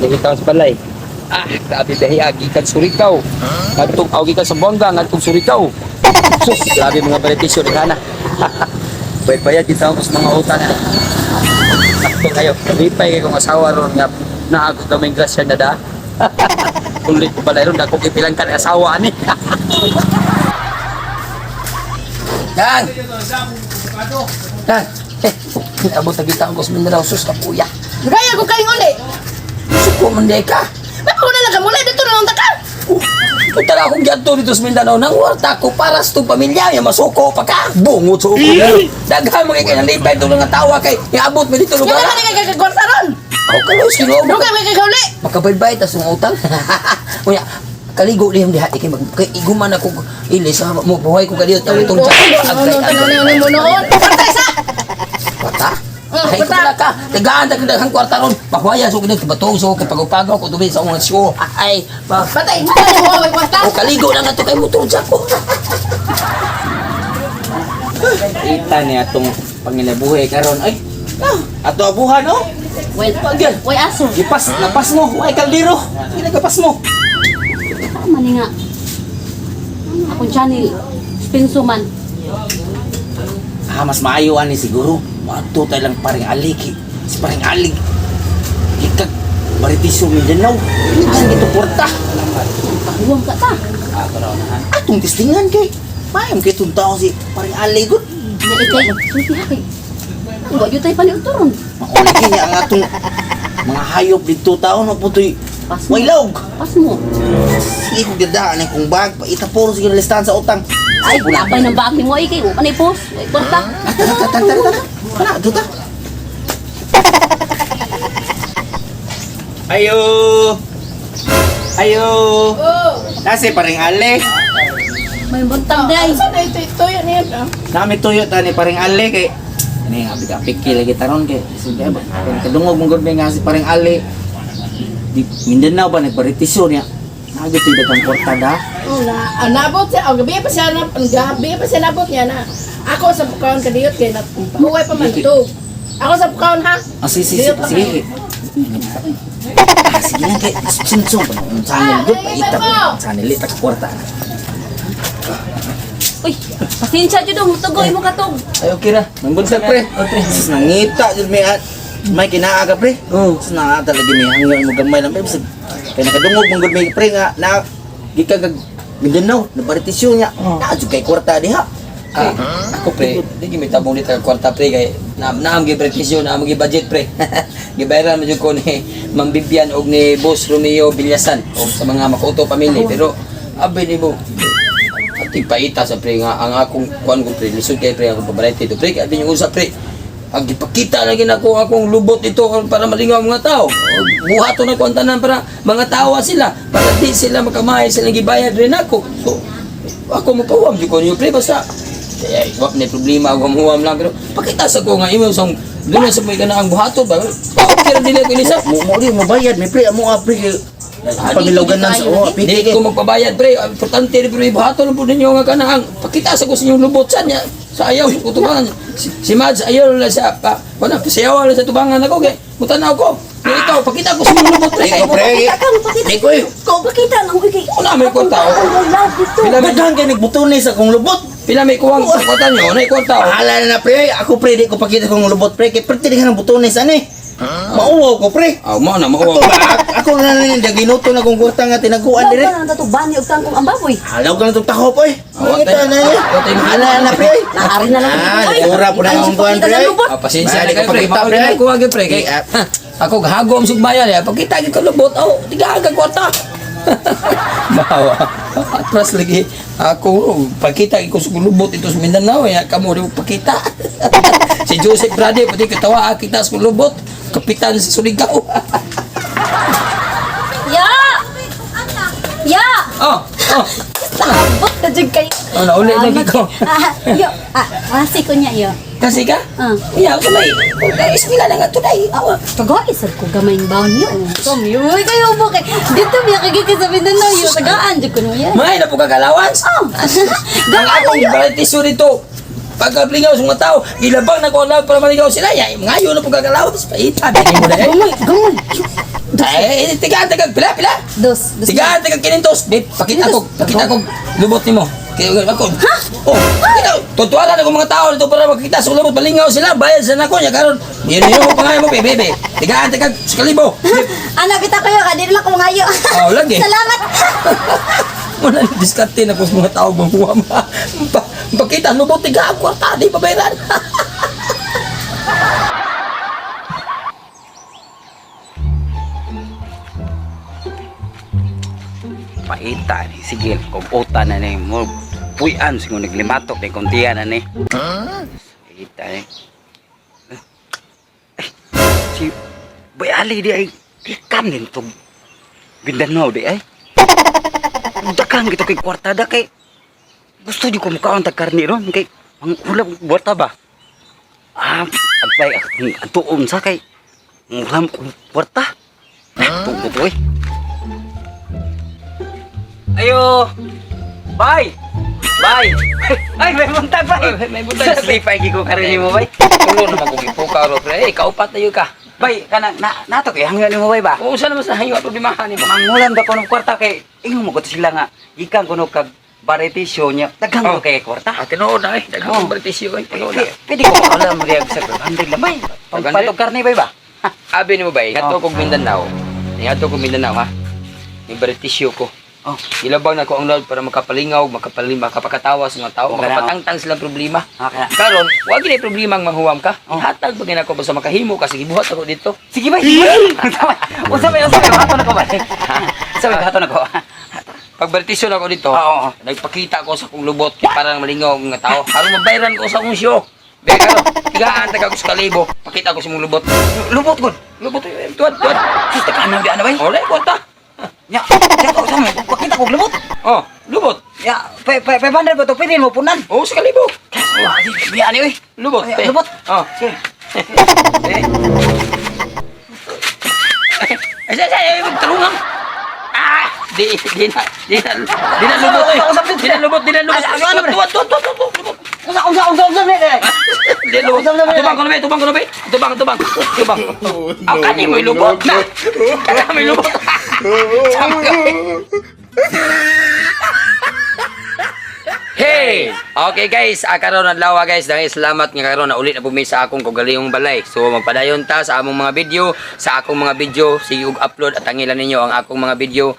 Nakita sa balay. Ah, grabe dahi gikan Surigao. Ngadtong aw gikan sa Buanga ngadtong Surigao. Sus, grabe mga benepisyo ni kana. Bayad-bayad kita ako sa mga utang. Sakto kayo. Lipay kay kong asawa ron nga naagos daw may grasya na da. Ulit ko pala ron, dako kipilang ka ng asawa ani. Yan! Yan! Eh, abot na kita ang sa Mindanao, sus ka kuya. Gaya ko kayong uli. Suko man di ka. Ba't ko na lang ka muli? Dito na lang ta ka. Punta na akong ganto dito sa Mindanao. Nang warta ko para sa itong pamilya. Yung masuko pa ka. Bungot sa uko. Daghan mga kay nalipay itong mga tawa kay. Iabot mo dito Nga lugar. naman kay kagkwarta ron. Ako kalos, ginoo. Dugay may kagauli. Makabaybay tas ng utang. Kuya, kaligo lihim diha kay mag kay iguman ako ili sa mo buhay ko kaliot ang itong tiyan. Ano ano mo noon? Kwarta isa. Kwarta? Mm, Ay, kwarta. kwarta ka. Tagaan ta daghang kwarta ron. Pahuaya so kini batong so kay pagupagaw ko tubi sa akong show. Ay, pa. Patay mo na mo may kwarta. O kaligo na nga to kay motor jack ko. Kita ni atong panginabuhi karon ay. Ah, ato abuhan oh. Well, Pagyan. way aso. Gipas napas mo, way kaldero. Ginagapas mo. Tama ni nga. Akong channel, Spenso man. Ah, mas maayo ani siguro. Moadto tay lang paring aligi. Si paring alig. Gikag Maritisyo Mindanao. Ang ito porta. Pahuwang ka ta. Atong tistingan kay. Mayam kay itong tao si paring alig gud. Na ikay, sulti ha kay. Wa gyud tay paniudtoron. Mauligi niya ang atong mga hayop dito tao no putoy. Pas mo. Way laog. Pas mo. Sige kong dadaan ang kong bag. Paita puro sige listahan sa utang. Ay, labay ng bag nimo ay kay wa man post. Way kwarta. Tara, tara, tara, tara. Tara, ato ta. Ayo. Ayo. Oh. Nasi paring ale. May buntag day. Sa na ito ito yan yan. Nami tuyo tani paring ale kay ani nga biga pikil lagi taron kay sige ba. Kay kadungog mong gud may nga si paring ale. Di Mindanao ba nagparitisyo niya. Nagitoy dagang kwarta da. Oh, na nabot siya. Oh, gabi pa siya na gabi pa siya nabot niya na. Ako sa pukaon kadiyot kay na huway pa man to. Ako sa pukaon ha. Ah, sige, sige, Diyot lang sige. Ah, sige lang kay sunsong pa nung channel gud paita po. Channel ita ka kwarta. Uy, pasensya jud dong tugoy mo katog. Ay, okay ra. Nangbunsag pre. Okay. Sus nangita jud may at may kinaa ka pre. Oh. Sus naa talaga may hangyon mo gamay lang pre. Bisag kay nakadungog man gud may pre nga na gikan kag Mindanao nabaritisyo niya. Naa jud kay kwarta diha. Ah, ako pre, di gyud may tabong dito kwarta pre kay na naam gyud pretisyon, naam gyud budget pre. Gibayaran mo jud ko ni Ma'am Bibian og ni Boss Romeo Bilyasan og sa mga Makuto family pero abi nimo ating paita sa pre nga ang akong kuan ko pre lisod kay pre akong pabalay dito pre kay abi yung usa pre ang gipakita lagi nako akong lubot ito para malingaw ang mga tao. Buhaton na ko ang tanan para mga tawa sila para di sila makamahay sila gibayad rin ako. So ako mapahuam jud ko niyo pre basta kaya wa may problema ako huwam lang pero pakita sa ko nga imo sang doon sa may kanang buhaton ba. Okay ra dili ko ini sa Mo mo di mo bayad may pre amo ah, pre kay pamilogan lang sa oh Hindi pili ko magpabayad pre. Importante rin pre buhaton lang po ninyo nga kanang pakita sa ko sa inyong lubot sa niya sa ayaw sa tubangan si Mads ayaw lang sa pa wala pasiyaw lang sa tubangan ako kay mutanaw ko. Pero ikaw pakita ko sa inyong lubot pre. Ikaw, pre. Pakita ka, pakita. Di ko eh. Pakita lang uy kay. Ako na may kwarta oh. Ang love dito. Pila may Daghan kay nagbutones akong lubot. pila may kuwang kwarta niyo, nay kwarta oh. Bahala na na pre. Ako pre di ko pakita kong lubot pre kay pre di ka ng butones ani. Mauwaw ko pre. Ah, mo na Ako mauwaw. ba ako na lang ginuto na kong kwarta nga tinaguan Love dire. ka lang tato bani og kangkong ang baboy. Halaw ka na itong tahop, oy. Ah, Ito na niya. watay. Hala na, pre. Naari na lang. Ah, Uy, ura po na ang akong kuwan, pakita pre. sa lubot. Ah, pasensya Bali na kayo, ko pre. pakita, Mao pre. na kuha gyud, pre. Kay, Eh, ah. ako gahagom sugbayan ya. Pagkita gyud ko lubot, oh, tiga ka kwarta. Bawa. Atras lagi. Ako oh, pakita gyud ko sa lubot ito sa Mindanao ya kamo di mo pakita. Si Joseph Brade pati katawa ah, kita sa lubot, kapitan sa Surigao. Ya! Ya! Oh, oh. Sabot na jud kayo. Oh, nauli Ah, lagi ko. Ah, yo, ah, wasi ko niya yo. Kasi ka? Ah. Iya, ako may. Ismila na nga today. Awa. Tagaan sad ko gamay baon yo. Kom yo, uy, kayo mo kay dito biya kay gikan sa Mindanao yo. Tagaan jud ko niya. May na po kagalawans. Oh. Ang Gaan akong yo. baratisyo dito, pagkalingaw sa mga tao, ilabang na ko lang para maligaw sila. Ya, ngayon na po kagalawas. Paita, bigay mo na eh. Gamay, gamay. Ay, tigaan taga pila pila. Dos. Dos. Tigaan taga 500. Babe, pakita ko lubot nimo. Kaya ako. Ha? Oh, kita. Tutuaran ako mga tao dito para makita sa lubot palingaw sila, bayad sa nako nya karon. Yun yun mo pangayo mo, bebe, bebe. Tigaan taga 1,000. Ana bitaw kayo ka dili lang ko ngayo. Oh, lagi. Salamat. Wala na diskarte na ko sa mga tao mamuha ma. Pakita lubot tigaan kwarta di babayaran. Paita ni sige og uta na ni mo puy-an singo naglimatok ni kuntian na ni. Paita ni. Ay, si Boy Ali di ay gikan din tog Mindanao di ay. Dakan kita kay kwarta da kay gusto di ko mukaon tag karni ron kay ang ulam kwarta ba. Ah, agpay atuom sa kay ulam ko kwarta. Ah, tugot oy. Ayo. Bye. Bye. Ay, may buntag, bay. May buntag. Lipay ko karon nimo, bay. Tulo na magong ipukaw ro pre. Eh, kaupat na yun ka. Bay, kana na nato kay hangyo nimo, bay ba? Oo, saan naman sa hanyo at problemahan nimo? Mangulam ba ko ng kwarta kay ingon mo ko to sila nga gikan kuno kag variety show niya. Daghan ko Oh. kay kwarta. Ah, tinuod na eh. Daghang Oh. oh. eh. Tinuod na. Pwede ko alam riya sa 500 lamay. Pagpatog karne bay ba? Abi nimo bay, ngadto Oh. kog Mindanao. Ngadto kog Mindanao ha. Ni Baritisyo ko. Oh. Ilabang na ko ang Lord para makapalingaw, makapalim, makapakatawa sa mga tao, Okay na, makapatangtang silang problema. Okay. Karon, wa gid problema ang manghuwam ka. Oh. Hatag pa gid ako basta makahimo ka sige buhat ako dito. Sige bay. Sige. Unsa bay, unsa bay hato na ko bay. Unsa bay hato na ko. Pag Baritisyo na ako dito, Oo, oo. nagpakita ko sa akong lubot kay parang malingaw ang mga tao. Karon mabayran ko sa akong show. Be karon, tigaan taga ko sa kalibo, pakita ko sa imong lubot. Lubot gud. Lubot eh, tuwad tuwad. Sus takaan na di ana bay. Ole, kwarta. Nya, nya ko sa mo. Pakita ko lubot. Oh, lubot. Ya, 500 ba to? Pwede mo punan. Oh, sa kalibo. Oh, di ani oy. Lubot. Ay, te. lubot. Oh. Sige. Eh. Eh, ay, ay, ay, magtarungan. Ah, di na lubot eh. Di na lubot, di na lubot. Ano, ano, Tuwad, tuwad, tuwad, tuwad, lubot. Unsa unsa unsa unsa ni? Di na lubot. Tubang ko na be, tubang ko na be. Tubang, tubang, tubang. Ah, kani mo'y lubot na. Kani mo'y lubot. Sama ka, eh. Hey! Okay guys, karon adlaw guys, dahil salamat nga karon na ulit na pumi sa akong kaugalingong balay. So magpadayon ta sa among mga video, sa akong mga video, sige og upload at tangilan ninyo ang akong mga video.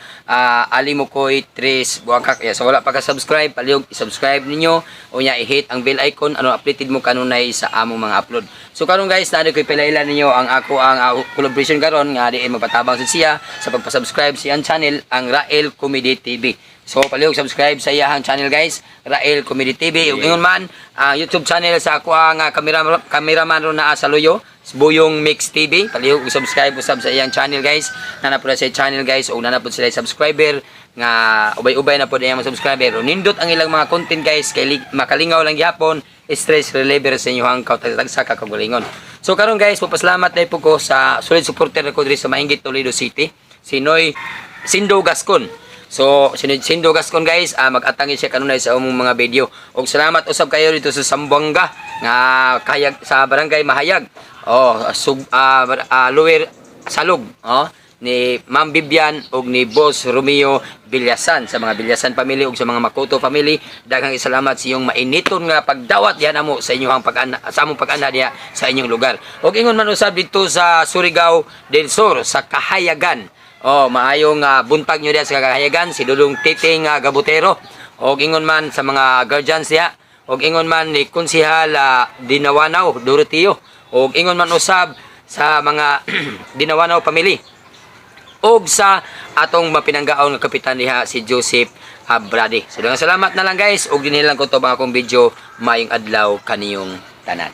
Ali Mukoy Tres Buangkak. Yeah, so wala pa ka subscribe, palihog i-subscribe ninyo unya i-hit ang bell icon ano updated mo kanunay sa among mga upload. So karon guys, naa ko'y pilailan ninyo ang ako ang collaboration karon nga diin magpatabang sa siya sa pagpa-subscribe sa iyang channel ang Rael Comedy TV. So palihog subscribe sa iyahang channel guys, Rael Comedy TV. Ug ingon man ang YouTube channel sa ako ang cameraman ron naa sa Luyo, Buyong Mix TV. Palihog subscribe usab sa iyang channel guys. Nana po na sa channel guys ug nana po sila subscriber nga ubay-ubay na po iyang mga subscriber. Ug nindot ang ilang mga content guys kay makalingaw lang gihapon, stress reliever sa inyong kautagsa kakaugalingon. So karon guys, mapasalamat na po ko sa solid supporter ko diri sa Mahinggit Toledo City, si Noy Sindo Gascon. So, Sindo Gascon guys, mag-atangin siya kanunay sa among mga video. Og salamat usab kayo dito sa Sambuanga nga kayag sa Barangay Mahayag. Oh, sub, Lower Salog, oh, ni Ma'am Bibian ug ni Boss Romeo Villasan sa mga Villasan family ug sa mga Makoto family. Daghang salamat sa iyong mainiton nga pagdawat diha namo sa inyong pag sa among pag-ana diha sa inyong lugar. Ug ingon man usab dito sa Surigao del Sur sa Kahayagan. Oh, maayong buntag nyo diha sa Kahayagan si Dudong Titing Gabutero. Og ingon man sa mga guardians diha. Og ingon man ni Konsihal Dinawanaw Doroteo. Og ingon man usab sa mga Dinawanaw family. Og sa atong mapinanggaon nga kapitan diha si Joseph Abrade. So daghang salamat na lang guys ug dinhi lang ko to akong video maayong adlaw kaniyong tanan.